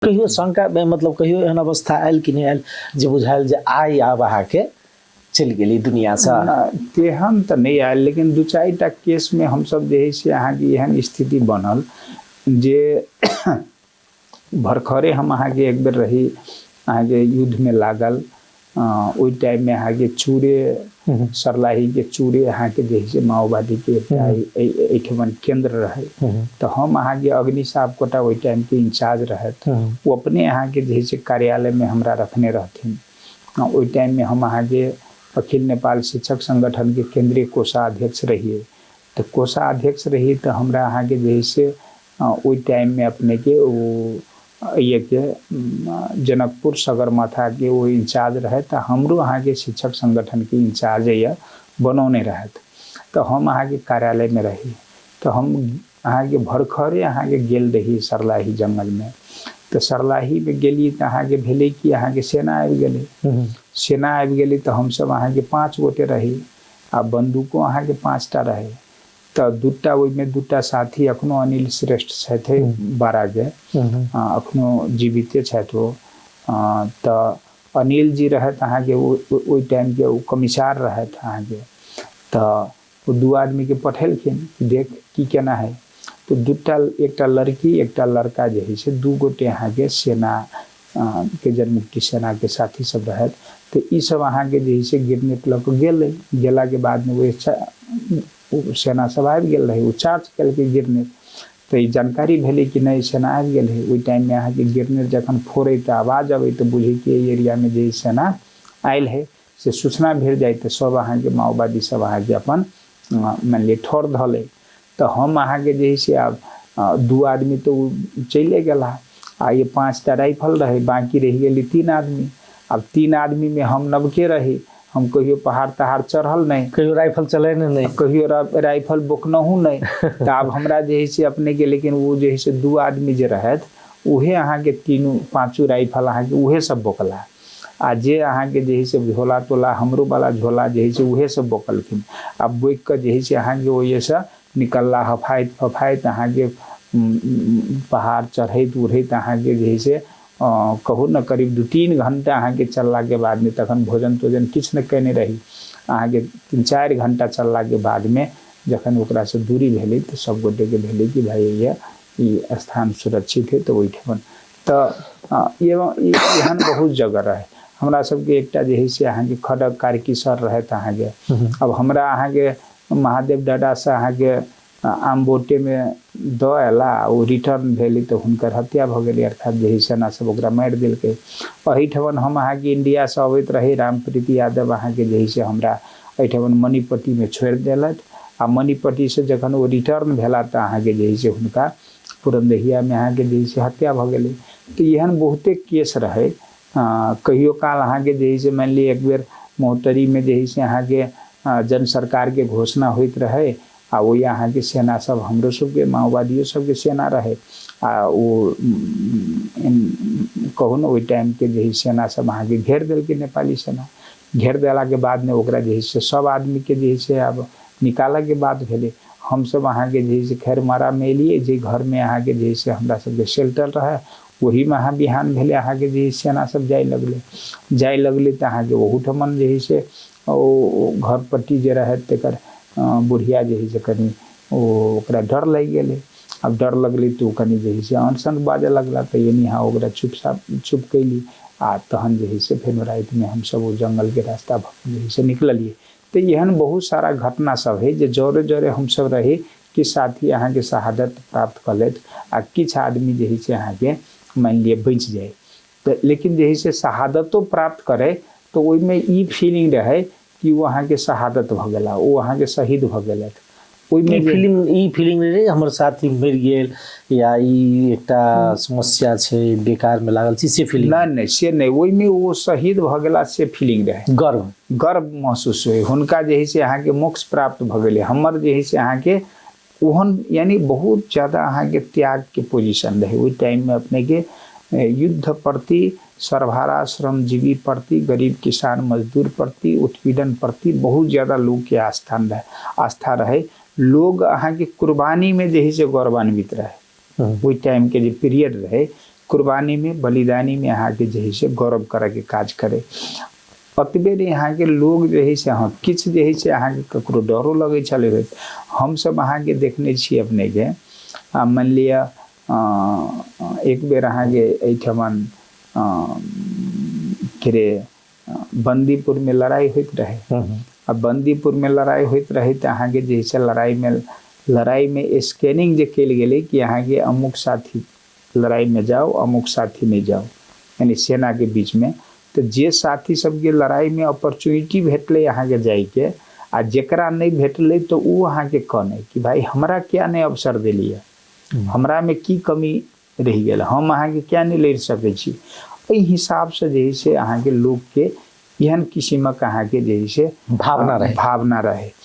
कहियो शंका मतलब कहियो एहन अवस्था आयल कि नहि आयल जे बुझायल जे आइ आब अहाँके चलि गेली दुनियासँ? तेहन तऽ नहि आयल, लेकिन दू चारिटा केसमे हमसब जे है से अहाँके एहन स्थिति बनल जे भरखरे हम अहाँके एक बेर रही अहाँके युद्धमे लागल। ओहि टाइममे अहाँके चूरे सरलाहीके चूरे अहाँके जे है से माओवादीके एकटा एहिठमन केन्द्र रहै। तऽ हम अहाँके अग्नि सापकोटा ओहि टाइमके इंचार्ज रहथि, ओ अपने अहाँके जे है से कार्यालयमे हमरा रखने रहथिन। ओहि टाइममे हम अहाँके अखिल नेपाल शिक्षक संगठनके केंद्रीय कोषाध्यक्ष रहियै। तऽ कोषाध्यक्ष रहियै तऽ हमरा अहाँके जे है से ओहि टाइममे अपनेके ओ एहिके जनकपुर सगरमाथाके ओ इंचार्ज रहथि। तऽ हमरो अहाँके शिक्षक संगठनके इंचार्ज यऽ बनौने रहथि। तऽ हम अहाँके कार्यालयमे रही, तऽ हम अहाँके भरखरे अहाँके गेल रही सरलाही जंगलमे। तऽ सरलाहीमे गेली तऽ अहाँके भेलै कि अहाँके सेना आबि गेलै। सेना आबि गेलै तऽ हमसब अहाँके 5 गोटे रही आ बन्दूको अहाँके 5टा रहै। तऽ दूटा ओहिमे दूटा साथी अखनो अनिल श्रेष्ठ छथि बाराके, अखनो जीविते छथि ओ। तऽ अनिल जी रहथि अहाँके ओहि टाइमके ओ कमिसार रहथि अहाँके। तऽ ओ 2 आदमीके पठेलखिन कि देख की केना है। तऽ दूटा एकटा लड़की एकटा लड़का जे है से 2 गोटे अहाँके सेना के जनमुक्ति सेनाके साथी सब रहथि। तऽ ई सब अहाँके जे है से ग्रेनेड लऽ कऽ गेलै। गेलाके बादमे ओ सेना सब आबि गेल रहै, ओ चार्ज केलकै ग्रेनेड। तऽ ई जानकारी भेलै कि नहि सेना आबि गेल है। ओहि टाइममे अहाँके ग्रेनेड जखन फोड़ै तऽ आवाज अबै तऽ बुझै कि एहि एरियामे जे सेना आयल है से सूचना भेट जाइ। तऽ सब अहाँके माओवादी सब अहाँके अपन मानि लिअ ठोर धऽ लै। तऽ हम अहाँके जे है से आब 2 आदमी तऽ ओ चलिए गेला आ ये 5टा राइफल रहै, बाँकी रहि गेली 3 आदमी। आब 3 आदमीमे हम नवके रही, हम कहियो पहाड़ तहाड़ चढ़ल नहि, कहियो राइफल चलेने नहि, कहियो राइफल बोकनहु नहि। तऽ आब हमरा जे है से अपनेके, लेकिन ओ जे है से 2 आदमी जे रहथि उहे अहाँके 3-5 राइफल अहाँके उहे सब बोकला। आ जे अहाँके जे है से झोला तोला हमरो वाला झोला जे है से उहे सब बोकलखिन। आ बोकि कऽ जे है से अहाँके ओहिसँ निकलला हफाइत फफाइत अहाँके पहाड़ चढ़ैत उढ़ैत अहाँके जे है से कहू ने करीब 2-3 घंटा अहाँके चललाके बादमे, तखन भोजन तोजन किछु नहि कयने रही अहाँके। 3-4 घंटा चललाके बादमे जखन ओकरासँ दूरी भेलै तऽ सब गोटेके भेलै कि भाइ ई स्थान सुरक्षित है। तऽ ओहिठमन तऽ एहन बहुत जगह रहै। हमरा सबके एकटा जे है से अहाँके खड़ग कार्की सर रहथि अहाँके। अब हमरा अहाँके महादेव डाडासँ अहाँके आमबोटेमे दऽ अयला, ओ रिटर्न भेलै तऽ हुनकर हत्या भऽ गेलै, अर्थात जे है सेना सब ओकरा मारि देलकै। एहिठमन हम अहाँके इंडियासँ अबैत रही, रामप्रीति यादव अहाँके जे है से हमरा एहिठमन मणिपट्टीमे छोड़ि देलथि। आ मणिपट्टीसँ जखन ओ रिटर्न भेला तऽ अहाँके जे है से हुनका पुरनदहियामे अहाँके जे है से हत्या भऽ गेलै। तऽ एहन बहुते केस रहै। कहियो काल अहाँके जे है से मानि लिअ एक बेर महोत्तरीमे जे है से अहाँके जन सरकारके घोषणा होइत रहै आ ओहि अहाँके सेना सब हमरो सबके माओवादियो सबके सेना रहै। आ ओ कहू ने ओहि टाइमके जे है सेना सब अहाँके घेर देलकै, नेपाली सेना घेर देलाके बादमे ओकरा जे है से सब आदमीके जे है से आब निकालऽके बात भेलै। हमसब अहाँके जे है से खैरमारामे एलियै, जे घरमे अहाँके जे है से हमरा सबके शेल्टर रहै ओहीमे अहाँ बिहान भेलै अहाँके जे है सेना सब जाय लगलै। जाय लगलै तऽ अहाँके ओहूठमन जे है से ओ घरपट्टी जे रहै तकर बुढ़िया जे है से कनि ओ ओकरा डर लागि गेलै। आब डर लगलै तऽ ओ कनि जे है से अनसन बाजऽ लगला। तऽ एनी अहाँ ओकरा चुप कैली आ तहन जे है से फेर रातिमे हमसब ओ जंगलके रास्ता जे है से निकललियै। तऽ एहन बहुत सारा घटना सब है जे जरे जरे हमसब रही कि साथी अहाँके शहादत प्राप्त कऽ लेत आ किछु आदमी जे है से अहाँके मानि लिअ बचि जाय। तऽ लेकिन जे है से शहादतो प्राप्त करै तऽ ओहिमे ई फीलिंग रहै कि ओ अहाँके शहादत भऽ गेला, ओ अहाँके शहीद भऽ गेलथि। ओहिमे ई फीलिंग रहै हमर साथी मरि गेल या ई एकटा समस्या छै बेकारमे लागल छी, से फीलिंग नहि, नहि से नहि। ओहिमे ओ शहीद भऽ गेला से फीलिंग रहै, गर्व महसूस होइ हुनका जे है से अहाँके मोक्ष प्राप्त भऽ गेलै। हमर जे है से अहाँके ओहन यानी बहुत ज़्यादा अहाँके त्यागके पोजिशन रहै ओहि टाइममे। अपनेके युद्ध प्रति, सर्वहारा श्रमजीवी प्रति, गरीब किसान मजदूर प्रति, उत्पीड़न प्रति बहुत ज़्यादा लोगके आस्था रहै। लोग अहाँके कुर्बानीमे जे है से गौरवान्वित रहै। ओहि टाइमके जे पीरियड रहै कुर्बानीमे, बलिदानीमे अहाँके जे है से गौरव करैके काज करै। ओतबे नहि, अहाँके लोग जे है से, हँ, किछु जे है से अहाँके ककरो डरो लगै छलै होइत। हमसब अहाँके देखने छी अपनेके, आ मानि लिअ एक बेर अहाँके एहिठमन के रे बंदीपुरमे लड़ाइ होइत रहै। आ बंदीपुरमे लड़ाइ होइत रहै तऽ अहाँके जे है से लड़ाइमे स्कैनिंग जे कयल गेलै कि अहाँके अमुक साथी लड़ाइमे जाउ, अमुक साथी नहि जाउ, यानी सेनाके बीचमे, तऽ जे साथी सबके लड़ाइमे अपॉर्चुनिटी भेटलै अहाँके जाइके आ जेकरा नहि भेटलै, तऽ ओ अहाँके कहने कि भाइ, हमरा किया नहि अवसर देलियै? हमरामे की कमी रहि गेल? हम अहाँके किया नहि लड़ि सकै छी? एहि हिसाबसँ जे है से अहाँके लोकके एहन किसिमक अहाँके जे है से भावना रहे। भावना रहे।